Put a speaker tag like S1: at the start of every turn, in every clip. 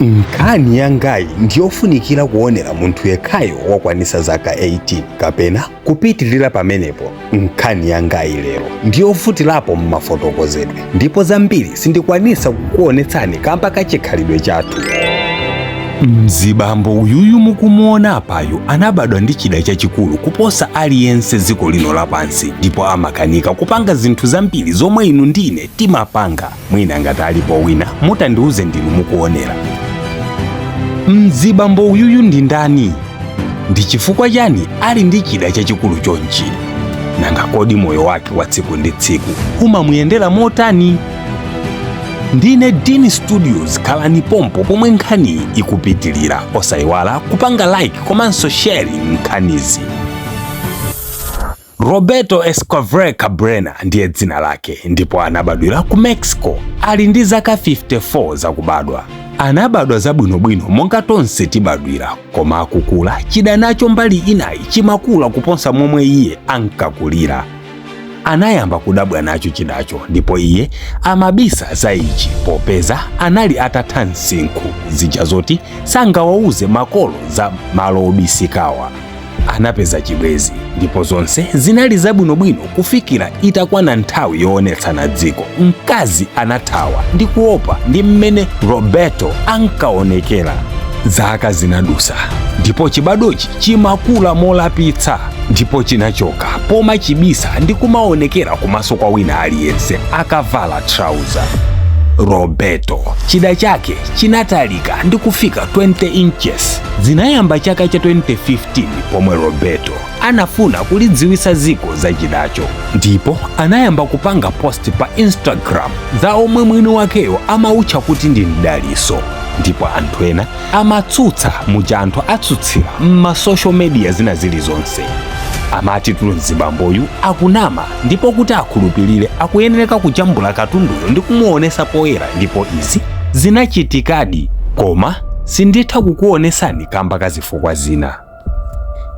S1: Nkhani yangayi ndiyofunikira kuonera munthu yekhayo wakwanisa zaka 18 kapena kupitilira pamenepo. Nkhani yangayi lero ndiyovutirapo m'mafotokozedwe, ndipo zambiri sindikwanisa kukuonetsani kamba ka chikhalidwe chathu. Mzibambo uyuyu mukumuona apayu anabadwa ndi chida chachikulu kuposa aliyense dziko lino lapansi, ndipo amakanika kupanga zinthu zambiri zomwe inu ndine timapanga. Mwina ngati alipo wina mutandiuze ndinu mukuonera. Mzibambo uyuyu ndi ndani? Ndi chifukwa chani ali ndi chida chachikulu chonchi? Nanga kodi moyo wake wa tsiku ndi tsiku umamuyendera motani? Ndine Dean Studios, khalani pompo pomwe nkhaniyi ikupitilira. Osayiwala kupanga like komanso sharing nkhanizi. Roberto Esquivel Cabrera ndiye dzina lake, ndipo anabadwira ku Mexico. Ali ndi zaka 54 zakubadwa. Anabadwa zabwinobwino monga tonse tibadwira, koma akukula chida nacho mbali inayi chimakula kuposa momwe iye ankakulira. Anayamba kudabwa nacho chidacho, ndipo iye amabisa za ichi popeza anali atatha msinkhu, zija zoti sangawauze makolo za malo obisikawa. Anapeza chibwezi ndipo zonse zinali zabwinobwino kufikira itakwana nthawi yoonetsana dziko. Mkazi anathawa ndi kuopa ndi mmene Roberto ankaonekera. Zaka zinadusa ndipo chibadochi chimakula molapitsa, ndipo chinachoka pomachibisa ndi kumaonekera kumaso kwa wina aliyense akavala trouser. Roberto chida chake chinatalika ndi kufika 20 inches. Zinayamba chaka cha 2015 pomwe Roberto anafuna kulidziwitsa dziko za chidacho, ndipo anayamba kupanga post pa Instagram za omwe mwini wakeyo amautcha kuti ndi mdaliso, ndipo anthu ena amatsutsa muja anthu atsutsira m'ma social media zina zilizonse. Amati mzibamboyu akunama, ndipo kuti akhulupirire akuyenereka kujambula katunduyo ndi kumuonesa poyera, ndipo izi zinachitikadi, koma sinditha kukuonesani kamba ka zifukwa zina.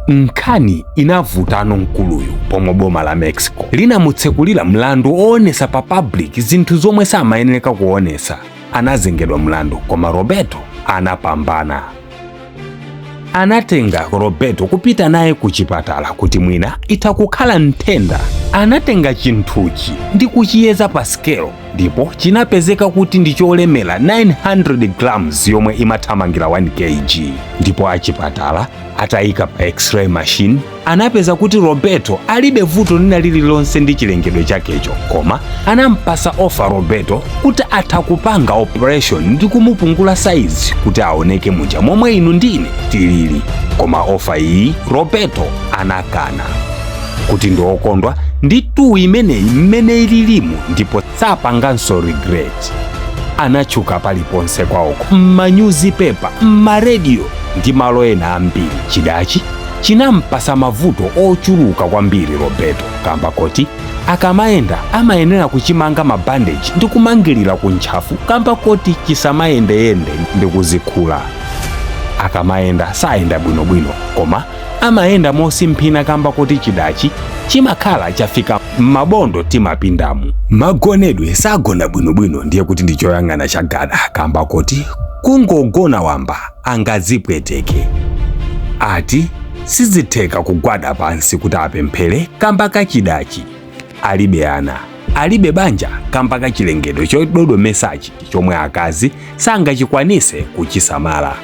S1: Nkhani inavutano mkuluyu pomwe boma la Mexico linamutsekulira mlandu oonesa pa public zinthu zomwe samayenereka kuonesa. Anazengedwa mlandu, koma Roberto anapambana. Anatenga Roberto kupita naye ku chipatala kuti mwina itha kukhala nthenda. Anatenga chinthuchi ndi kuchiyeza pa sikelo, ndipo chinapezeka kuti ndi cholemera 900 grams yomwe imathamangira 1 kg. Ndipo achipatala atayika pa x-ray machine anapeza kuti Roberto alibe vuto lina lililonse ndi chilengedwe chakecho, koma anampasa offer Roberto kuti atha kupanga operation ndi kumupungula size kuti aoneke muja momwe inu ndine tilili. Koma offer iyi Roberto anakana, kuti ndi okondwa ndi 2 imeneyi mmene ililimu, ndipo sapanganso regret. Anatchuka paliponse kwawoko, m'manyuzipepa, m'marediyo ndi malo ena ambiri. Chidachi chinampasa mavuto ochuluka kwambiri Roberto, kamba koti akamayenda amayenera kuchimanga mabandeji ndi kumangirira ku ntchafu kamba koti chisamayendeyende ndi kuzikhula. Akamayenda sayenda bwinobwino, koma amayenda mosimphina kamba koti chidachi chimakhala chafika m'mabondo timapindamu. Magonedwe sagona bwinobwino, ndiye kuti ndi choyang'ana chagada, kamba koti kungogona wamba angadzipweteke. Ati sizitheka kugwada pansi kuti apemphere kamba kachidachi. Alibe ana, alibe banja kamba kachilengedwe chododomesachi chomwe akazi sangachikwanise kuchisamala.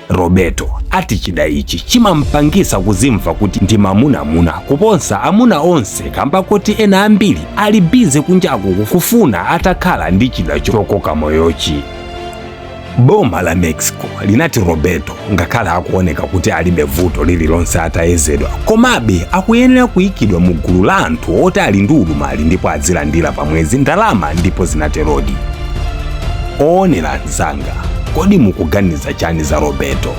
S1: Roberto ati chida ichi chimampangisa kuzimva kuti ndi mamunamuna kuposa amuna onse, kamba kuti ena ambiri ali busy kunjaku kufuna atakhala ndi chida chokoka moyochi. Boma la Mexico linati Roberto ngakhale akuoneka kuti alibe vuto lililonse atayezedwa, komabe akuyenera kuyikidwa mu gulu la anthu oti ali ndi ulumali ndipo azilandira pamwezi ndalama, ndipo zinaterodi. Oonera anzanga, kodi mukuganiza chani za Roberto?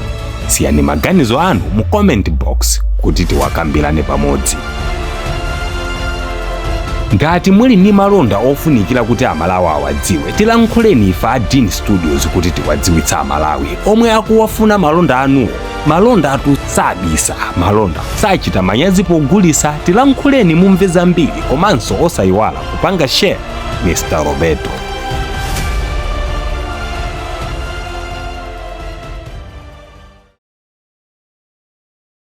S1: Siyani maganizo anu mu comment box kuti tiwakambirane pamodzi. Ngati muli ndi malonda ofunikira kuti Amalawi awadziwe, tilankhuleni ife a Dean Studios kuti tiwadziwitsa Amalawi omwe akuwafuna malonda anuwo. Malonda atu sabisa, malonda sachita manyazi pogulisa. Tilankhuleni mumve zambiri, komanso osayiwala kupanga share. Mr Roberto.